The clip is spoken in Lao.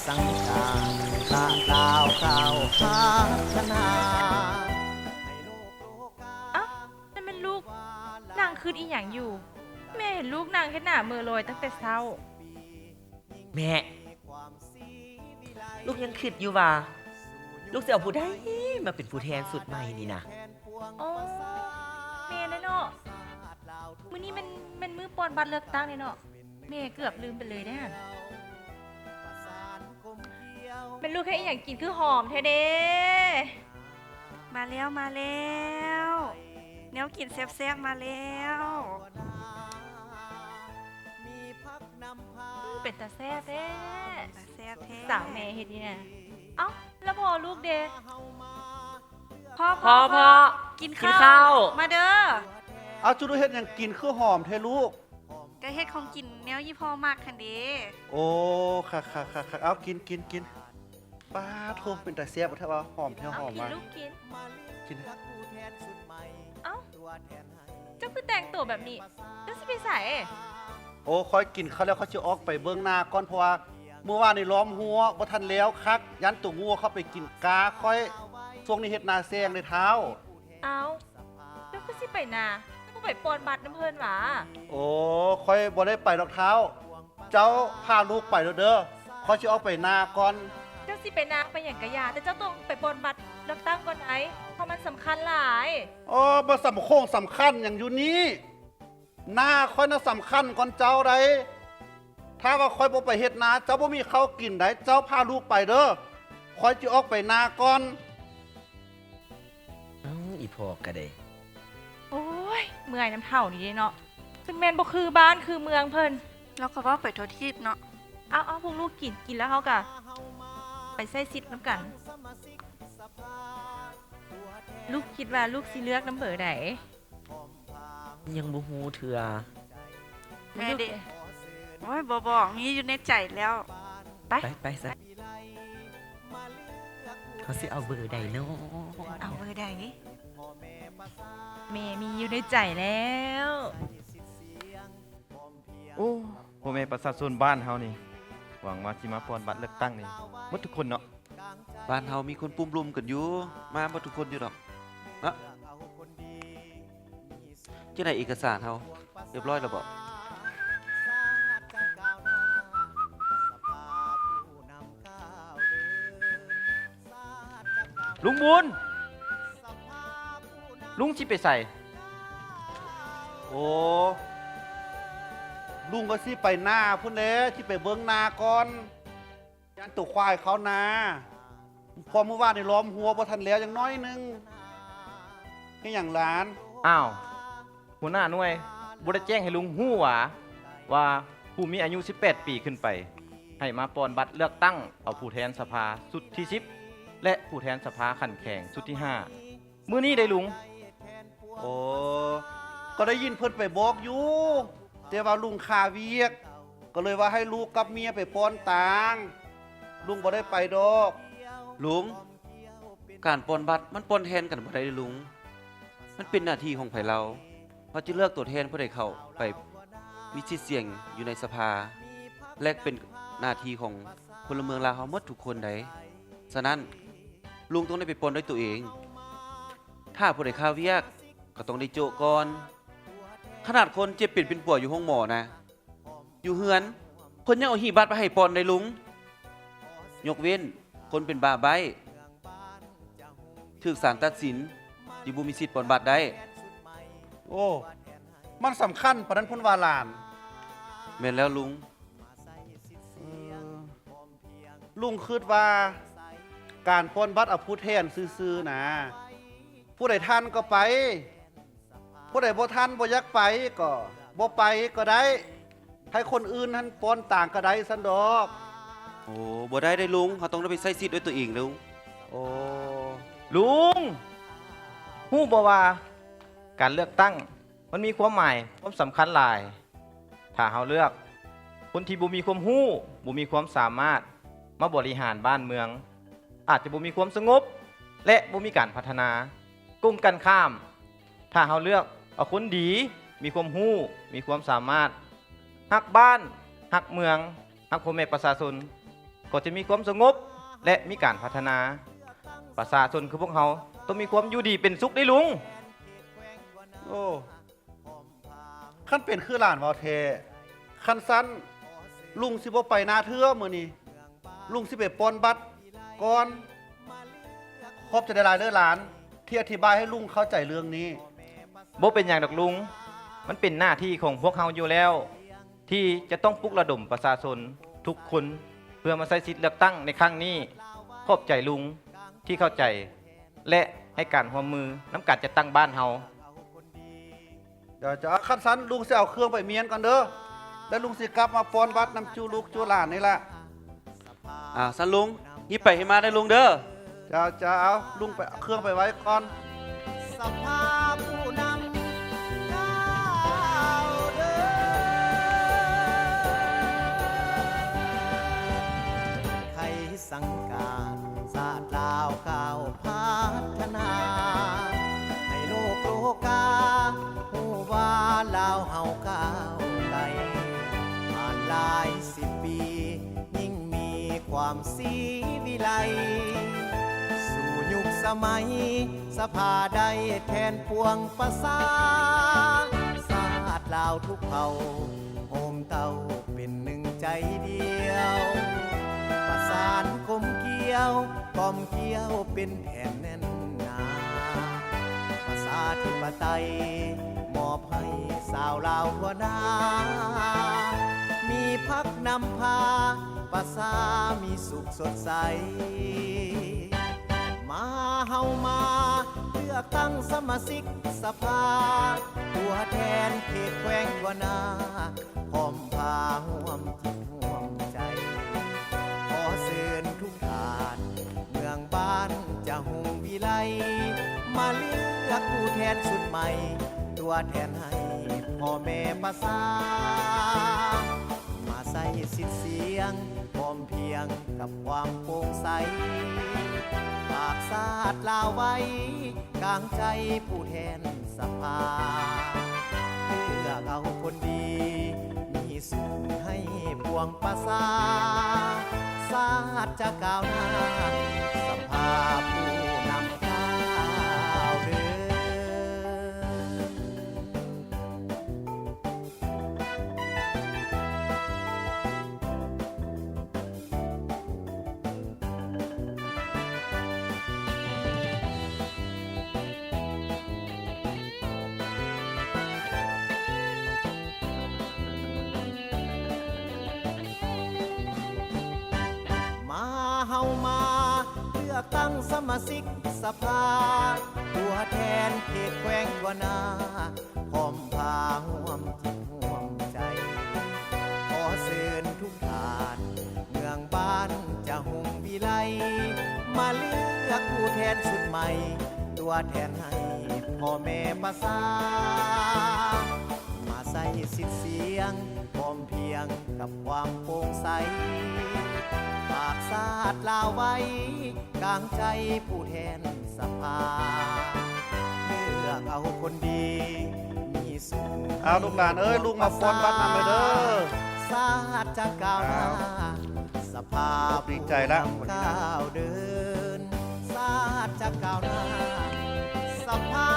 ສັງການ ພະລາວກ້າວພັດທະນາ ໃຫ້ໂລກໂລກາ ເອົ້າ ນັ້ນແມ່ນລູກນັ່ງຄິດອີ່ຫຍັງຢູ່? ແມ່ເຫັນລູກນັ່ງເຮັດໜ້າເມີລອຍຕັ້ງແຕ່ເຊົ້າ. ແມ່ ລູກຍັງຄິດຢູ່ວ່າ ລູກຊິເອົາຜູ້ໃດມາເປັນຜູ້ແທນຊຸດໃໝ່ນີ້ນະ? ອໍ ແມ່ນແຫຼະເນາະ ມື້ນີ້ແມ່ນ ແມ່ນມື້ປ່ອນບັດເລືອກຕັ້ງເດ້ເນາະ ແມ່ເກືອບລືມໄປເລີຍເດ້ຫັ້ນ. ແມ່ນລູກເຮັດອີ່ຫຍັງກິນຄືຫອມແທ້ເດ? ມາແລ້ວ ມາແລ້ວ ແນວກິນແຊບໆ ມາແລ້ວ. ອື ເປັນຕາແຊບແທ້ ຕາແຊບແທ້ ສາວແມ່ເຮັດນີ້ນະ. ເອົ້າ ແລ້ວພໍ່ລູກເດ? ພໍ່ ພໍ່ ພໍ່ ພໍ່ ກິນ ກິນເຂົ້າ ເຂົ້າ ມາເດີ. ເອົາ ຈຸລູກເຮັດຫຍັງກິນຄືຫອມແທ້ລູກ? ກະເຮັດຂອງກິນແນວອີ່ພໍ່ມັກຫັ້ນເດ. ໂອ້ ຄັກໆໆໆ ເອົາ ກິນ ກິນ ກິນ. ປາໂທ້ ເປັນຕາແຊບແທ້ວ່າ ຫອມແທ້ ຫອມວ່າ. ເອົາ ກິນລູກກິນ ກິນ. ເອົ້າ ເຈົ້າຄືແຕ່ງໂຕແບບນີ້? ເຈົ້າຊິໄປໃສ? ໂອ້ ຂ້ອຍກິນເຂົ້າແລ້ວ ຂ້ອຍຊິອອກໄປເບິ່ງນາກ່ອນ ເພາະວ່າມື້ວານນີ້ລ້ອມຮົ້ວບໍ່ທັນແລ້ວຄັກ ຢ້ານໂຕງູເຂົ້າໄປກິນກາຂ້ອຍ. ຊ່ວງນີ້ເຮັດນາແຊງເດ້ທ້າວ. ເອົ້າ ເຈົ້າຄືຊິໄປນາ ເຈົ້າບໍ່ໄປປ່ອນບັດນຳເພິ່ນຫວາ? ໂອ້ ຂ້ອຍບໍ່ໄດ້ໄປດອກທ້າວ. ເຈົ້າພາລູກໄປໂລດເດີ ຂ້ອຍຊິອອກໄປນາກ່ອນ. ເຈົ້າຊິໄປນາໄປຫຍັງກະຢ່າ ແຕ່ເຈົ້າຕ້ອງໄປປ່ອນບັດເລືອກຕັ້ງກ່ອນໄດ໋ ເພາະມັນສຳຄັນຫຼາຍ. ໂອ້ ບໍ່ສຳຄົງສຳຄັນຫຍັງຢູ່ນີ້ ນາຂ້ອຍນະສຳຄັນກ່ອນເຈົ້າໃດ໋. ຖ້າວ່າຂ້ອຍບໍ່ໄປເຮັດນາ ເຈົ້າບໍ່ມີເຂົ້າກິນໃດ໋. ເຈົ້າພາລູກໄປເດີ ຂ້ອຍຊິອອກໄປນາກ່ອນ. ເອົ້າ ອີ່ພໍ່ກະເດ. ໂອ້ຍ ເມື່ອຍນຳເຖົ້ານີ້ເດເນາະ ຈັ່ງແມ່ນບໍ່ຄືບ້ານຄືເມືອງເພິ່ນ. ລາວກະເວົ້າໄປທົ່ວທີບເນາະ. ເອົາໆ ພວກລູກກິນ ກິນແລ້ວເຮົາກະໄປໃຊ້ສິດນຳກັນ. ລູກຄິດວ່າລູກຊິເລືອກນຳເບີໃດ? ຍັງບໍ່ຮູ້ເທື່ອ. ແມ່ເດ? ໂອ້ຍ ບໍ່ບອກ ມີຢູ່ໃນໃຈແລ້ວ. ໄປ ໄປ ໄປຊັ້ນ. ເຮົາຊິເອົາເບີໃດເນາະ? ເອົາເບີໃດ? ແມ່ມີຢູ່ໃນໃຈແລ້ວ. ໂອ້ ພໍ່ແມ່ປະຊາຊົນບ້ານເຮົານີ້ ຫວັງວ່າຊິມາປ່ອນບັດເລືອກຕັ້ງນີ້ໝົດທຸກຄົນເນາະ. ບ້ານເຮົາມີຄົນປຸ້ມລຸມກັນຢູ່ ມາໝົດທຸກຄົນຢູ່ດອກເນາະ. ຈັ່ງໃດເອກະສານເຮົາຮຽບຮ້ອຍແລ້ວບໍ? ລຸງບຸນ ລຸງຊິໄປໃສ? ໂອ້ ລຸງກະຊິໄປນາພຸ້ນແຫຼະ ຊິໄປເບິ່ງນາກ່ອນ. ຢ້ານໂຕຄວາຍເຂົ້ານາ ເພາະມື້ວານນີ້ລ້ອມຮົ້ວບໍ່ທັນແລ້ວ ຍັງໜ້ອຍໜຶ່ງ. ເຮັດຫຍັງຫຼານ? ອ້າວ ຫົວໜ້າໜ່ວຍບໍ່ໄດ້ແຈ້ງໃຫ້ລຸງຮູ້ຫວາ ວ່າຜູ້ມີອາຍຸສິບແປດປີຂຶ້ນໄປ ໃຫ້ມາປ່ອນບັດເລືອກຕັ້ງເອົາຜູ້ແທນສະພາຊຸດທີສິບ ແລະ ຜູ້ແທນສະພາຂັ້ນແຂວງຊຸດທີຫ້າ. ມື້ນີ້ເດ້ລຸງ. ໂອ້ ກະໄດ້ຍິນເພິ່ນໄປບອກຢູ່ ແຕ່ວ່າລຸງຄາວຽກ ກະເລີຍວ່າໃຫ້ລູກກັບເມຍໄປປ່ອນຕາງ ລຸງບໍ່ໄດ້ໄປດອກ. ລຸງ ການປ່ອນບັດມັນປ່ອນແທນກັນບໍ່ໄດ້ເດ້ລຸງ ມັນເປັນໜ້າທີ່ຂອງໃຜລາວ ເຮົາຈະເລືອກໂຕແທນຜູ້ໃດເຂົ້າໄປມີສິດສຽງຢູ່ໃນສະພາ ແລະ ເປັນໜ້າທີ່ຂອງພົນລະເມືອງລາວເຮົາໝົດທຸກຄົນໃດ໋. ສະນັ້ນ ລຸງຕ້ອງໄດ້ໄປປ່ອນດ້ວຍໂຕເອງ. ຖ້າຜູ້ໃດຄາວຽກກະຕ້ອງໄດ້ໂຈະກ່ອນ. ຂະໜາດຄົນເຈັບເປັນປິ່ນປົວຢູ່ໂຮງໝໍນະ ຢູ່ເຮືອນເພິ່ນຍັງເອົາຫີບບັດໄປໃຫ້ປ່ອນໄດ໋ລຸງ. ຍົກເວັ້ນຄົນເປັນບ້າໃບ້ ຖືກສານຕັດສິນ ຈຶ່ງບໍ່ມີສິດປ່ອນບັດໄດ້. ໂອ້ ມັນສຳຄັນປານນັ້ນພຸ້ນຫວາຫຼານ? ແມ່ນແລ້ວລຸງ. ເອີ ລຸງຄຶດວ່າການປ່ອນບັດເອົາຜູ້ແທນຊື່ໆນະ ຜູ້ໃດທັນກະໄປ ຜູ້ໃດບໍ່ທັນບໍ່ຢາກໄປກະບໍ່ໄປກະໄດ້ ໃຫ້ຄົນອື່ນຫັ້ນປ່ອນຕາງກະໄດ້ຊັ້ນດອກ. ໂອ້ ບໍ່ໄດ້ເດ້ລຸງ ເຮົາຕ້ອງໄດ້ໄປໃຊ້ສິດດ້ວຍໂຕເອງເດ້. ໂອ້ ລຸງ ຮູ້ບໍ່ວ່າການເລືອກຕັ້ງ ມັນມີຄວາມໝາຍຄວາມສຳຄັນຫຼາຍ. ຖ້າເຮົາເລືອກຄົນທີ່ບໍ່ມີຄວາມຮູ້ ບໍ່ມີຄວາມສາມາດມາບໍລິຫານບ້ານເມືອງ ອາດຈະບໍ່ມີຄວາມສະຫງົບ ແລະ ບໍ່ມີການພັດທະນາ. ກົງກັນຂ້າມ ຖ້າເຮົາເລືອກເອົາຄົນດີ ມີຄວາມຮູ້ ມີຄວາມສາມາດ ຮັກບ້ານ ຮັກເມືອງ ຮັກພໍ່ແມ່ປະຊາຊົນ ກໍຈະມີຄວາມສະຫງົບ ແລະ ມີການພັດທະນາ. ປະຊາຊົນຄືພວກເຮົາຕ້ອງມີຄວາມຢູ່ດີເປັນສຸກເດ້ລຸງ. ໂອ້ ຄັນເປັນຄືຫຼານເວົ້າແທ້, ຄັນຊັ້ນ ລຸງຊິບໍ່ໄປນາເທື່ອມື້ນີ້, ລຸງຊິໄປປ່ອນບັດກ່ອນ. ຂອບໃຈຫຼາຍໆເດີຫຼານ ທີ່ອະທິບາຍໃຫ້ລຸງເຂົ້າໃຈເລື່ອງນີ້. ບໍ່ເປັນຫຍັງດອກລຸງ, ມັນເປັນໜ້າທີ່ຂອງພວກເຮົາຢູ່ແລ້ວ ທີ່ຈະຕ້ອງປຸກລະດົມປະຊາຊົນທຸກຄົນ ເພື່ອມາໃຊ້ສິດເລືອກຕັ້ງໃນຄັ້ງນີ້. ຂອບໃຈລຸງທີ່ເຂົ້າໃຈ ແລະ ໃຫ້ການຮ່ວມມືນຳການຈັດຕັ້ງບ້ານເຮົາ. ດຽວຈະ ຄັນຊັ້ນ ລຸງຊິເອົາເຄື່ອງໄປມ້ຽນກ່ອນເດີ ແລ້ວລຸງຊິກັບມາປ່ອນບັດນຳຈູລູກຈູຫຼານນີ້ລະ. ອ່າ ຊັ້ນລຸງ ຮີບໄປຮີບມາເດີລຸງເດີ. ເຈົ້າ ເຈົ້າ ເອົາ ລຸງໄປເອົາເຄື່ອງໄປໄວ້ກ່ອນ. ສະພາຜູ້ນຳກ້າວເດີນ ໄຂສັງການຊາດລາວກ້າວພັດທະນາ ໃຫ້ໂລກໂລກາຮູ້ວ່າລາວເຮົາກ້າວໄກ ຜ່ານຫຼາຍສິບປີ ຍິ່ງມີຄວາມສີວິໄລ ສູ່ຍຸກສະໄໝ ສະພາໄດ້ແທນປວງປະຊາ ຊາດລາວທຸກເຜົ່າ ໂຮມເຕົ້າເປັນໜຶ່ງໃຈດຽວ ປະສານກົມກຽວ ກອມກຽວເປັນແຜ່ນແໜ້ນໜາ ປະຊາທິປະໄຕ ມອບໃຫ້ຊາວລາວທົ່ວໜ້າ ມີພັກນຳພາ ປະຊາມີສຸກສົດໃສ ມາເຮົາມາເລືອກຕັ້ງສະມາຊິກສະພາ ຕົວແທນເຂດແຂວງທົ່ວໜ້າ ພ້ອມພາຮ່ວມຈິດຮ່ວມໃຈ ຂໍເຊີນທຸກທ່ານ ເມືອງບ້ານຈະຮຸ່ງວິໄລ ມາເລືອກຜູ້ແທນຊຸດໃໝ່ ຕົວແທນໃຫ້ພໍ່ແມ່ປະຊາ ມາໃຊ້ສິດສຽງ ພ້ອມພຽງກັບຄວາມໂປ່ງໃສ ຝາກຊາດລາວໄວ້ ກາງໃຈຜູ້ແທນສະພາ ເລືອກເອົາຄົນດີ ມີສູນໃຫ້ປວງປະຊາ ຊາດຈະກ້າວໜ້າ ສະພາຜູ້ນຳກ້າວເດີນ. ມາເຮົາມາເລືອກຕັ້ງສະມາຊິກສະພາ ຕົວແທນເຂດແຂວງທົ່ວໜ້າ ພ້ອມພາຮ່ວມຈິດຮ່ວມໃຈ ຂໍເຊີນທຸກທ່ານ ເມືອງບ້ານຈະຮຸ່ງວິໄລ ມາເລືອກຜູ້ແທນຊຸດໃໝ່ ຕົວແທນໃຫ້ພໍ່ແມ່ປະຊາ ມາໃຊ້ສິດສຽງ ພ້ອມພຽງກັບຄວາມໂປ່ງໃສ ຝາກຊາດລາວໄວ້ ກາງໃຈຜູ້ແທນສະພາ ເລືອກເອົາຄົນດີ ມີສູນໃຫ້ ເອົາລູກຫຼານເອີຍ ລຸງມາປ່ອນບັດນຳເດີ ຊາດຈະກ້າວໜ້າ ເອົາ ສະພາ ດີໃຈລະ ຜູ້ນຳກ້າວເດີນ ຊາດຈະກ້າວໜ້າ ສະພາ